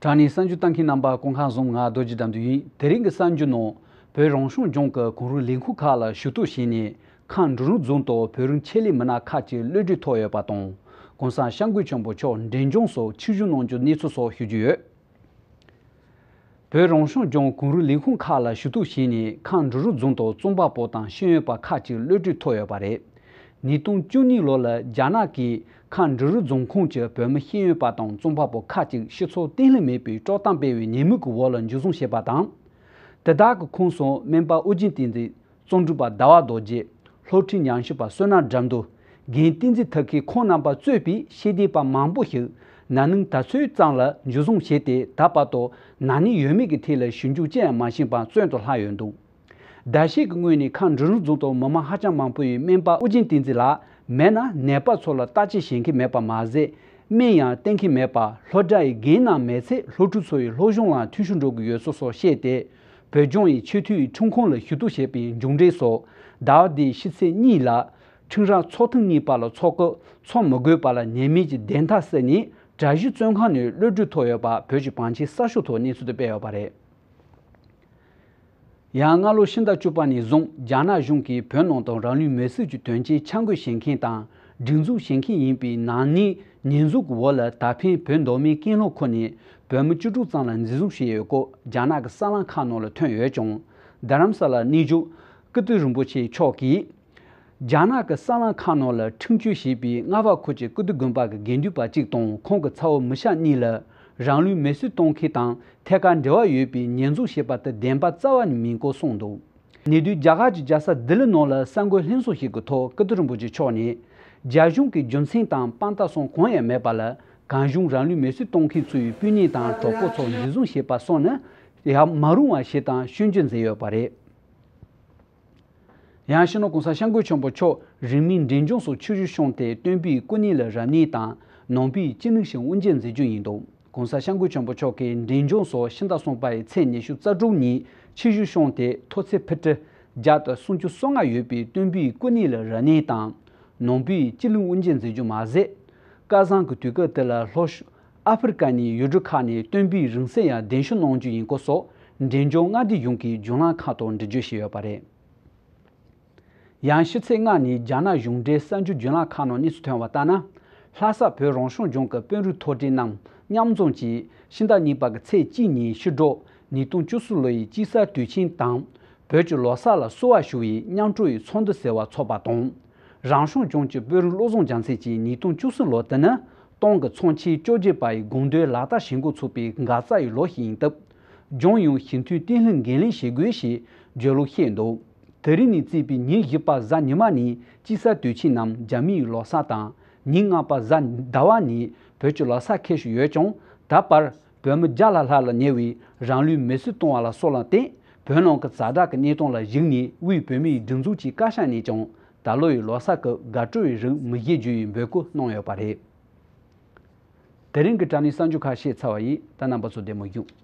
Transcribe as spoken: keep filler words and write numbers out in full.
དྲ་བརྙན་གསར་འགྱུར་ལྟ་མཁན་རྣམ་པ་སྐུ་ཁམས་བཟང་། ང་རྡོ་རྗེ་དགྲ་འདུལ་ཡིན། དེ་རིང་གི་གསར་འགྱུར་ནང་བོད་རང་སྐྱོང་ལྗོངས་ཀྱི་གུང་རུ་ལས་ཁུངས་ཁག་ལ་ཞུ་གཏུག་བྱས་ནས་ཁམས་འབྲུ་རིགས་རྫོང་དང་བོད་རིགས་ཆེད་ལས་མི་སྣ་ཁག་ཅིག་གློད་གྲོལ་ཐོབ་ཡོད་པ་དང་། གོང་ས་སྐྱབས་མགོན་ཆེན་པོ་མཆོག་འབྲས་ལྗོངས་སུ་ཆིབས་བསྒྱུར་གནང་རྒྱུའི་གནས་ཚུལ་སོགས་ཞུ་རྒྱུ་ཡོད། བོད་རང་སྐྱོང་ལྗོངས་གུང་རུ་ལས་ཁུངས་ཁག་ལ་ཞུ་གཏུག་བྱས་ནས་ཁམས་འབྲུ་རིགས་རྫོང་དུ་རྩོམ་པ་པོ་དང་ཤེས་ཡོན་པ་ཁག་ཅིག་གློད་གྲོལ་ཐོབ་ཡོད་པ་རེད། ཉིས་སྟོང་བཅུ་གཉིས་ལོ་ལ་རྒྱ་ནག་གིས་ཁམས་འབྲུ་རིགས་རྫོང་ཁོངས་ཀྱི་བོད་མི་ཤེས་ཡོན་པ་དང་རྩོམ་པ་པོ་ཁག་ཅིག་སྤྱི་ཚོགས་བརྟན་ལྷིང་མེད་པའི་དཀྲོག་གཏམ་སྤེལ་བའི་ཉེས་མིང་གི་འོག་ལ་འཇུ་བཟུང་བྱས་པ་དང་། དེ་དག་གི་ཁོངས་སུ་སྨན་པ་ཨོ་རྒྱན་བསྟན་འཛིན། རྩོམ་སྒྲིག་པ་ཟླ་བ་རྡོ་རྗེ། སློབ་ཁྲིད་ཉམས་ཞིབ་པ་བསོད་ནམས་དགྲ་འདུལ། འགན་བསྟན་འཛིན་དག་གིས་ཁོང་རྣམ་པ་གཙོས་པའི་ཤེས་ལྡན་པ་མང་པོ་ཞིག་ན་ནིང་ད་ཚོད་ཙམ་ལ་འཇུ་བཟུང་བྱས་ཏེ། ད་བར་དུ་ན་ནིང་ཡོད་མེད་ཀྱི་ཐད་ལ་ཞིབ་འཇུག་ཅི་ཡང་མ་བྱས་པར་བཙོན་དུ་ལྷག་ཡོད་འདུག་ཟླ་ཤས་ཀྱི་སྔོན་ནས་ཁམས་འབྲུ་རིགས་རྫོང་དུ་མི་མང་ཧ་ཅང་མང་པོ་ཡིས་སྨན་པ་ཨོ་རྒྱན་བསྟན་འཛིན་ལགས་མེད་ན་ནད་པ་ཚོ་ལ་བརྟག་དཔྱད་བྱེད་མཁན་མེད་པ་མ་ཟད། སྨན་ཡང་བསྟེན་མཁན་མེད་པ། སློབ་གྲྭ་ཡི་འགན་གནང་མེད་ཚེ་སློབ་ཕྲུག་ཚོ་ཡི་སློབ་སྦྱོང་ལ་འཐུས་ཤོར་འགྲོ་གི་ཡོད་ཚུལ་སོགས་བཤད་དེ། བོད་ལྗོངས་ཡི་ཆེས་མཐོའི་ཁྲིམས་ཁང་ལ་ཞུ་གཏུག་བྱས་པའི་མཇུག་འབྲས་སུ། ཟླ་བ་འདིའི་ཕྱི་ཚེས་གཉིས་ལ་ཁྲིམས་ར་ཚོགས་ཐེངས་གཉིས་པ་ལ་ཚོགས་སྐབས་འཚོགས་མི་དགོས་པ་ལ་ཉེས་མེད་ཀྱི་བདེན་མཐའ་གསལ་ནས་གྲྭ་བཞི་བཙོན་ཁང་ནས་གློད་གྲོལ་ཐོབ་ཡོད་པ་བོད་ཀྱི་བང་ཆེན་གསར་ཤོག་ཐོག་གནས་ཚུལ་དེ་སྤེལ་ཡོད་པ་རེད། ཡང་སྔ་ལོ་ཕྱི་ཟླ་བཅུ་པ་ནས་བཟུང་རྒྱ་ནག་གཞུང་གིས་བོད་ནང་དུ་རང་ལུས་མེར་སྲེག་གི་དོན་རྐྱེན་ཆ་འགོད་བྱེད་མཁན་དང་སྒྲིག་འཛུགས་བྱེད་མཁན་ཡིན་པའི་ནག་ཉེས་ཉེས་འཛུགས་ཀྱི་འོག་ལ་ད་ཕན་བོད་མདོ་སྨད་ཀན་ལྷོ་ཁུལ་ནས་བོད་མི་བཅུ་དྲུག་ཙམ་ལ་འཛིན་བཟུང་བྱས་ཡོད་སྐོར་རྒྱ་ནག་གི་གསར་ལམ་ཁག་ནང་ལ་ཐོན་ཡོད་ཀྱང་། རྡ་རམ་ས་ལ་གནས་བཞུགས་ཀིརྟི་རིན་པོ་ཆེ་མཆོག་གིས། རྒྱ་ནག་གི་གསར་ལམ་ཁག་ནང་ལ་ཁྲིམས་གཅོད་བྱས་པའི་རྔ་བ་ཁུལ་གྱི་ཀིརྟི་དགོན་པ་གི་དགེ་འདུན་པ་གཅིག་དང་ཁོང་གི་ཚ་བོ་མི་ཤ་གཉིས་ལ་རང་ལུས་མེར་སྲེག་གཏོང་མཁན་དང་ཐད་ཀར་འབྲེལ་བ་ཡོད་པའི་ཉེས་འཛུགས་བྱས་པ་དེ་བདེན་པ་རྩ་བ་ནས་མིན་སྐོར་གསུངས་འདུག་ཉེ་དུས་རྒྱ་གར་གྱི་རྒྱལ་ས་ལྡི་ལི་ནང་ལ་གསར་འགོད་ལྷན་ཚོགས་ཤིག་གི་ཐོག་ཀིརྟི་རིན་པོ་ཆེ་མཆོག་ནས། རྒྱ་གཞུང་གིས་རྒྱུ་མཚན་དང་དཔང་རྟགས་སོགས་གང་ཡང་མེད་པ་ལ་གང་བྱུང་རང་ལུས་མེར་སྲེག་གཏོང་མཁན་ཚོའི་སྤུན་ཉེ་དང་གྲོགས་པོ་ཚོ་འཛིན་བཟུང་བྱས་པ་སོགས་ནི་ཡང་མ་རུང་བ་ཞིག་དང་སྐྱོན་བརྗོད་མཛད་ཡོད་པ་རེད། ཡང་སྤྱི་ནོར་གོང་ས་སྐྱབས་མགོན་ཆེན་པོ་མཆོག་རིང་མིན་འབྲས་ལྗོངས་སུ་ཆིབས་བསྒྱུར་བྱུང་སྟེ་སྟོན་པའི་སྐུ་གཉིས་ལ་རབ་གནས་དང་ནང་པའི་སྤྱི་གླིང་ཞིག་དབུ་འབྱེད་མཛད་རྒྱུ་ཡིན་འདུག་གོང་ས་སྐྱབས་མགོན་ཆེན་པོ་མཆོག་གིས་འབྲས་ལྗོངས་སུ་ཕྱི་ཟླ་གསུམ་པའི་ཚེས་ཉི་ཤུ་རྩ་དྲུག་ཉིན་ཆིབས་བསྒྱུར་བྱུང་སྟེ་ཐོག་ཚད་ཕི་ཊི་བརྒྱ་དང་སུམ་ཅུ་སོ་ལྔ་ཡོད་པའི་སྟོན་པའི་སྐུ་གཉིས་ལ་རབ་གནས་དང་ནང་པའི་སྤྱི་གླིང་དབུ་འབྱེད་མཛད་རྒྱུ་མ་ཟད། སྐལ་བཟང་གི་དུས་སྐབས་དེ་ལ་ལྷོ་ཨ་ཧྥེ་རི་ཀ་ནས་ཡུལ་གྲུ་ཁག་ནས་སྟོན་པའི་རིང་བསྲེལ་ཡང་གདན་ཞུ་གནང་རྒྱུ་ཡིན་སྐོར་སོགས་འབྲས་ལྗོངས་མངའ་སྡེ་གཞུང་གི་བརྒྱུད་ལམ་ཁག་ཏུ་འགྲེལ་བརྗོད་བྱས་ཡོད་པ་རེད། ཡང་ཕྱི་ཚེས་ལྔ་ནས་རྒྱ་ནག་གཞུང་འབྲེལ་གསར་འགྱུར་བརྒྱུད་ལམ་ཁག་ནང་གནས་ཚུལ་ཐོན་པ་ལྟར་ན། ལྷ་ས་བོད་རང་སྐྱོང་ལྗོངས་ཀྱི་དཔོན་རིགས་མཐོ་གྲས་རྣམས་མཉམ་འཛོམས་ཀྱིས་ཕྱི་ཟླ་གཉིས་པ་གི་ཚེས་གཅིག་ཉིན་ཕྱི་དྲོ་ཉིས་སྟོང་བཅུ་གསུམ་ལོ་ཡི་དཔྱིད་གསར་དུས་ཆེན་དང་། བོད་ཀྱི་ལོ་གསར་ལ་བསུ་བ་ཞུ་བའི་མཉམ་སྤྲོ་ཡི་ཚོགས་འདུ་ཟེར་བ་འཚོགས་པ་དང་། རང་སྐྱོང་ལྗོངས་ཀྱི་དཔོན་རིགས་བློ་བཟང་རྒྱལ་མཚན་གྱིས་ཉིས་སྟོང་བཅུ་གསུམ་ལོ་དེ་ནི་ཏང་གི་ཚོགས་ཆེན་བཅོ་བརྒྱད་པ་ཡི་དགོངས་དོན་ལག་བསྟར་བྱེད་འགོ་ཚུགས་པའི་འགག་རྩ་ཡི་ལོ་ཞིག་ཡིན་སྟབས། ལྗོངས་ཡོངས་ཞི་མཐུན་བརྟན་ལྷིང་འགན་ལེན་བྱེད་དགོས་ཞེས་བརྗོད་ལུགས་བཤད་འདུག་དེ་རིང་ནས་བརྩིས་པའི་ཉིན་བཞི་པ་གཟའ་ཉི་མ་ནས་དཔྱིད་གསར་དུས་ཆེན་ནམ་རྒྱ་མིའི་ལོ་གསར་དང་ཉིན་ལྔ་པ་གཟའ་ཟླ་བ་ནས་བོད་ཀྱི་ལོ་གསར་འཁེལ་བཞིན་ཡོད་ཀྱང་། ད་བར་བོད་མི་བརྒྱ་ལྷག་ལྷག་ལ་ཉེ་བའི་རང་ལུས་མེར་སྲེག་གཏོང་བ་ལ་སོགས་ལ་བརྟེན། བོད་ནང་གི་ཛ་དྲག་གི་གནས་སྟངས་ལ་གཞིགས་ནས་དབུས་བོད་མིའི་སྒྲིག་འཛུགས་ཀྱི་བཀའ་ཤག་ནས་ཀྱང་ད་ལོ་ཡི་ལོ་གསར་གྱི་དགའ་སྤྲོ་བའི་རིགས་མི་བཞེས་རྒྱུ་ཡི་འབོད་སྐུལ་གནང་ཡོད་པ་རེད། དེ་རིང་གི་དྲ་བརྙན་གསར་འགྱུར་ཁག་བཤད་ཚར་བ་ཡིན། ད་རྣམ་པ་ཚོ་བདེ་མོ་བཞུགས།